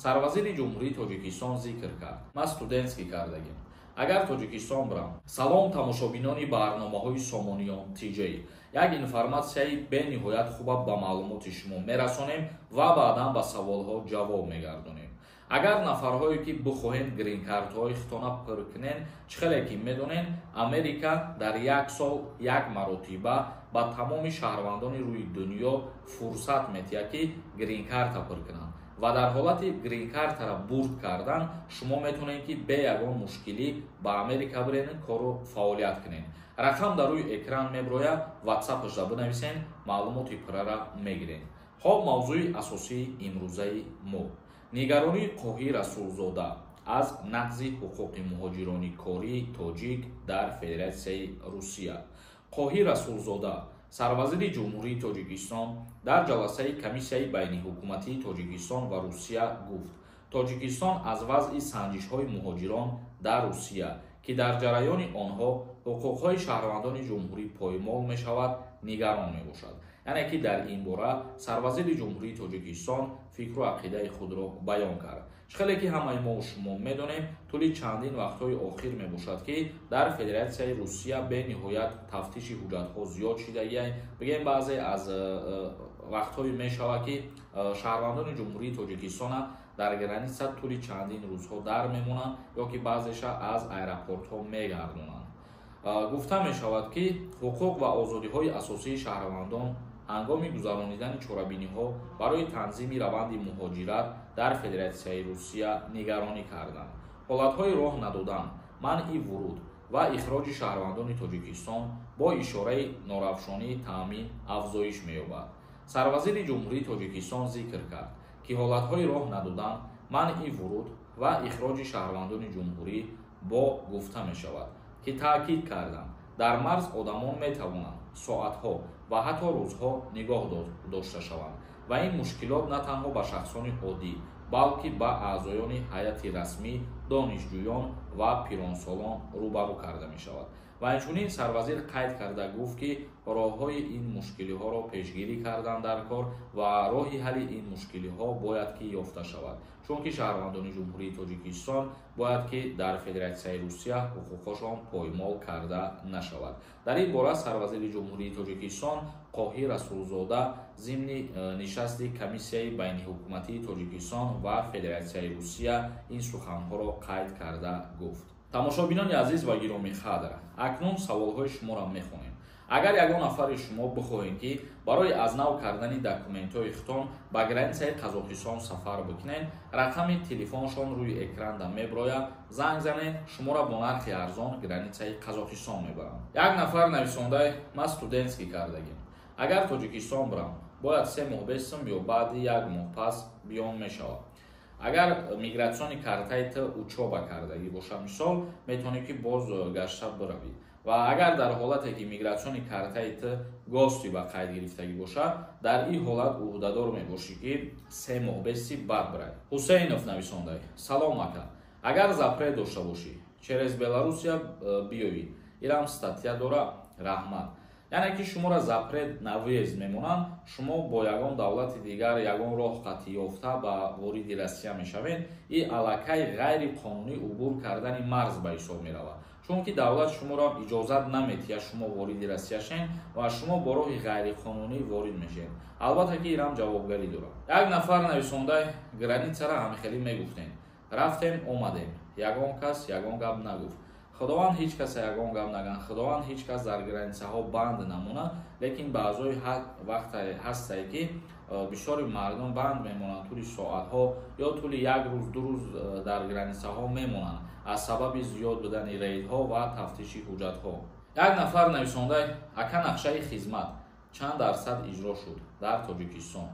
Сарвазири Ҷумҳурии Тоҷикистон зикр кард: «Ман студентский кардагим, агар Тоҷикистон бирам». Салом, тамошобинони барномаҳои Сомониён ТЖ. Як информатсияи бениҳоят хуба ба маълумоти шумо мерасонем ва баъдан ба саволҳо ҷавоб мегардонем. Агар нафарҳое ки бихоҳед гринкартҳои худтона пур кунен, чӣ хеле ки медонен, Америка дар як сол як маротиба ба тамоми шаҳрвандони рӯи дунё фурсат метиҳад, ки гринкарта пур кунанд, ва дар ҳолати гринкартара бурд кардан шумо метавонед, ки бе ягон мушкилӣ ба Америка бирен, кору фаъолият кунед. Рақам дар рӯи экран меброяд, ватсапашда бинависен, маълумоти пуррара мегиред. Хоб, мавзӯи асосии имрӯзаи мо: нигаронии Қоҳир Расулзода аз нақзи ҳуқуқи муҳоҷирони кории тоҷик дар Федератсияи Русия. Қоҳир Расулзода, сарвазири Ҷумҳурии Тоҷикистон, дар ҷаласаи комиссияи байниҳукуматии Тоҷикистон ва Русия гуфт, Тоҷикистон аз вазъи санҷишҳои муҳоҷирон дар Русия, ки дар ҷараёни онҳо ҳуқуқҳои шаҳрвандони ҷумҳурӣ поймол мешавад, нигарон мебошад. Яъне ки дар ин бора сарвазири Ҷумҳурии Тоҷикистон фикру ақидаи худро баён кард. Чӣ хеле ки ҳамаи мо шумо медонем, тӯли чандин вақтҳои охир мебошад, ки дар Федератсияи Русия бениҳоят тафтиши ҳуҷҷатҳо зиёд шидагиай. Бигем, баъзе аз вақтҳое мешавад, ки шаҳрвандони Ҷумҳурии Тоҷикистона дар граница тӯли чандин рӯзҳо дар мемонанд ё ки баъзеша аз аэропортҳо мегардонанд. Гуфта мешавад, ки ҳуқуқ ва озодиҳои асосии шаҳрвандон ҳангоми гузаронидани чорабиниҳо барои танзими раванди муҳоҷират дар Федератсияи Русия нигаронӣ карданд. Ҳолатҳои роҳ надодан, манъи вуруд ва ихроҷи шаҳрвандони Тоҷикистон бо ишораи норавшонии таъмин афзоиш меёбад. Сарвазири Ҷумҳурии Тоҷикистон зикр кард, ки ҳолатҳои роҳ надодан, манъи вуруд ва ихроҷи шаҳрвандони ҷумҳурӣ бо гуфта мешавад, ки таъкид карданд, дар марз одамон метавонанд соатҳо ва ҳатто рӯзҳо нигоҳ дошта шаванд ва ин мушкилот на танҳо ба шахсони оддӣ, балки ба аъзоёни ҳайати расмӣ, донишҷӯён ва пиронсолон рӯбарӯ карда мешавад. Ва инчунин сарвазир қайд карда гуфт, ки роҳҳои ин мушкилиҳоро пешгирӣ кардан дар кор ва роҳи ҳалли ин мушкилиҳо бояд ки ёфта шавад, чунки шаҳрвандони Ҷумҳурии Тоҷикистон бояд ки дар Федератсияи Русия ҳуқуқҳошон поймол карда нашавад. Дар ин бора сарвазири Ҷумҳурии Тоҷикистон Қоҳир Расулзода зимни нишасти комиссияи байниҳукуматии Тоҷикистон ва Федератсияи Русия ин суханҳоро қайд карда гуфт. Тамошобинони азиз ва гиромӣ қадр, акнун саволҳои шуморо мехонем. Агар ягон нафари шумо бихоҳед, ки барои аз нав кардани документҳои худтон ба границаи Қазоқистон сафар бикунед, рақами телефоншон рӯи экранда меброяд, занг занед, шуморо бо нархи арзон границаи Қазоқистон мебаранд. Як нафар нависондай: «Ман студентский кардагим, агар Тоҷикистон бирам, бояд 3 моҳ бестам ё баъди як моҳ пас биён мешавад?» Агар миграционный картаи ту учёба кардагӣ боша, мисол, метавонӣ, ки боз гашта биравӣ. Ва агар дар ҳолате ки миграционный картаи ту гости ба қайд гирифтагӣ бошад, дар ин ҳолат ӯҳдадор мебошӣ, ки 3 моҳ бести, баъд бирай. Ҳусейнов нависондай: «Салом, ака, агар запрет дошта бошӣ, через Беларусия биёӣ, ирам статья дора? Раҳмат». Яъне ки шуморо запрет на въезд мемонанд, шумо бо ягон давлати дигар ягон роҳ қатъӣ ёфта ба вориди Россия мешавед, и аллакай ғайриқонунӣ убур кардани марз ба ҳисоб меравад, чунки давлат шуморо иҷозат наметиҳад шумо вориди Россия шен ва шумо бо роҳи ғайриқонунӣ ворид мешавед. Албатта ки ирам ҷавобгарӣ дорад. Як нафар нависондай: «Границара ҳамихелӣ мегуфтем, рафтем, омадем, ягон кас ягон гап нагуфт». Худованд ҳеҷ каса ягон гап наган, Худованд ҳеҷ кас дар границаҳо банд намонад, лекин баъзои вақте ҳастае, ки бисёри мардум банд мемонанд, тӯли соатҳо ё тӯли як рӯз, 2 рӯз дар границаҳо мемонанд аз сабаби зиёд будани рейдҳо ва тафтиши ҳуҷҷатҳо. Як нафар нависондай: «Ака, нақшаи хизмат чанд дарсад иҷро шуд дар Тоҷикистон?»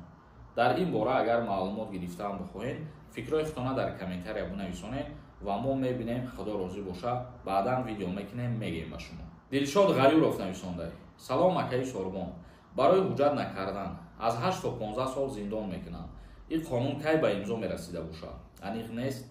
Дар ин бора агар маълумот гирифтан бихоҳед, фикрҳои худтона дар комментария бинависонед ва мо мебинем. Худо розӣ боша, баъдан видео мекунем, мегӯем ба шумо. Дилшод Ғаюров нависондай: «Салом, акаи Сорбон, барои ҳуҷҷат накардан аз 8 то 15 сол зиндон мекунанд. Ин қонун кай ба имзо мерасида бошад, аниқ нест».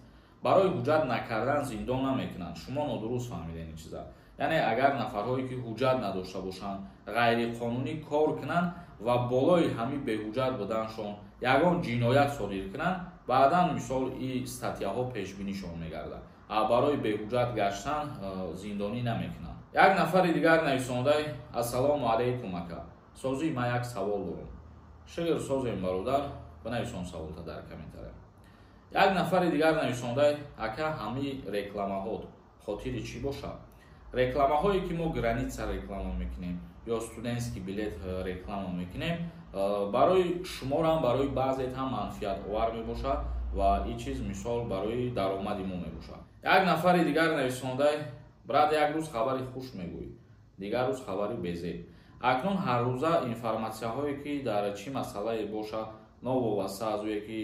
Барои ҳуҷҷат накардан зиндон намекунанд, шумо нодуруст фаҳмидед ин чиза. Яъне агар нафарҳое ки ҳуҷҷат надошта бошанд, ғайриқонунӣ кор кунанд ва болои ҳамин беҳуҷҷат буданшон ягон ҷиноят содир кунанд. Баъдан, мисол, и статьяҳо пешбинишон мегардад, а барои беҳуҷҷат гаштан зиндонӣ намекунанд. Як нафари дигар нависондай: «Ассалому алайкум, ака, созӣ, ман як савол дорам». Шигр созем, бародар, бинависон саволта дар комментария. Як нафари дигар нависондай: «Ака, ҳамаи рекламаҳот хотири чӣ бошад?» Рекламаҳое ки мо граница реклама мекунем ё студентский билет реклама мекунем, барои шуморам, барои баъзет ҳам манфиатовар мебошад ва ин чиз, мисол, барои даромади мо мебошад. Як нафари дигар нависондай: «Брат, як рӯз хабари хуш мегӯӣ, дигар рӯз хабари безеб. Акнун ҳаррӯза информатсияҳое ки дар чӣ масъалае бошад, новобаста аз ӯе ки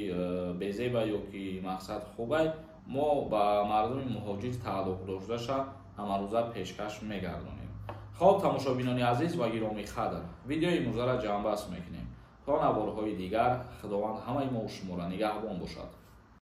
безеба ё ки мақсад хубай, мо ба мардуми муҳоҷир тааллуқ дошташа ҳамарӯза пешкаш мегардонем». Хоб, тамошобинони азиз ва гиромӣ қадр, видеои имрӯзаро ҷамъбаст мекунем. То наворҳои дигар, Худованд ҳамаи мо шуморо нигаҳбон бошад.